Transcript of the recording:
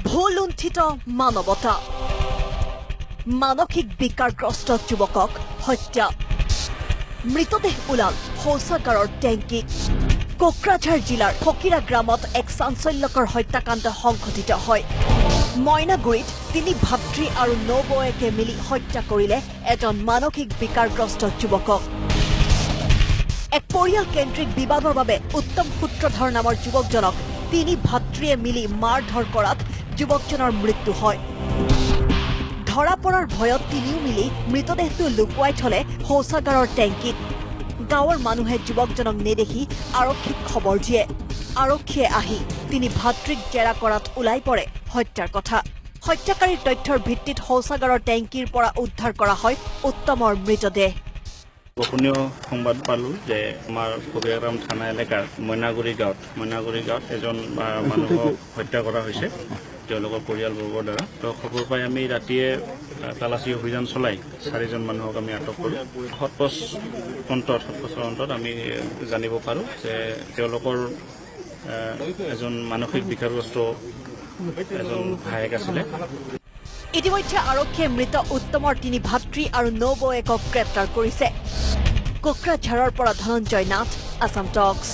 ভূলুণ্ঠিত মানৱতা, মানসিক বিকাৰগ্ৰস্ত যুৱকক হত্যা, মৃতদেহ ওলাল শৌচাগাৰৰ টেংকীত। কোকৰাঝাৰ জিলাৰ ফকিৰা গ্ৰামত এক চাঞ্চল্যকৰ হত্যাকাণ্ড সংঘটিত হয়। মইনাগুৰিত তিনি ভাতৃ আৰু নবৌয়েকে মিলি হত্যা কৰিলে এজন মানসিক বিকাৰগ্ৰস্ত যুৱকক। এক পৰিয়াল কেন্দ্ৰিক বিবাদৰ বাবে উত্তম সূত্ৰধৰ নামৰ যুৱকজনক তিনি ভাতৃয়ে মিলি মাৰধৰ কৰাত যুৱকজনৰ মৃত্যু হয়। ধৰা পৰাৰ ভয়ত তিনিও মিলি মৃতদেহটো লুকুৱাই থলে শৌচাগাৰৰ টেংকীত। গাঁৱৰ মানুহে যুৱকজনক নেদেখি আৰক্ষীক খবৰ দিয়ে। আৰক্ষীয়ে আহি তিনি ভাতৃক জেৰা কৰাত ওলাই পৰে হত্যাৰ কথা। হত্যাকাৰীৰ তথ্যৰ ভিত্তিত শৌচাগাৰৰ টেংকীৰ পৰা উদ্ধাৰ কৰা হয় উত্তমৰ মৃতদেহ। গোপনীয় সংবাদ পালোঁ যে আমাৰ ফকীৰাগ্ৰাম থানা এলেকাৰ মইনাগুৰি গাঁৱত এজন মানুহক হত্যা কৰা হৈছে তেওঁলোকৰ পৰিয়ালবৰ্গৰ দ্বাৰা। তো খবৰ পাই আমি ৰাতিয়ে তালাচী অভিযান চলাই চাৰিজন মানুহক আমি আটক কৰোঁ। সোধপোছৰ অন্তত আমি জানিব পাৰোঁ যে তেওঁলোকৰ এজন মানসিক বিকাৰগ্ৰস্ত এজন ভায়েক আছিলে। ইতিমধ্যে আৰক্ষীয়ে মৃত উত্তমৰ তিনি ভাতৃ আৰু নবৌয়েকক গ্ৰেপ্তাৰ কৰিছে। কোকৰাঝাৰৰ পৰা ধনঞ্জয় নাথ, আছাম টক্স।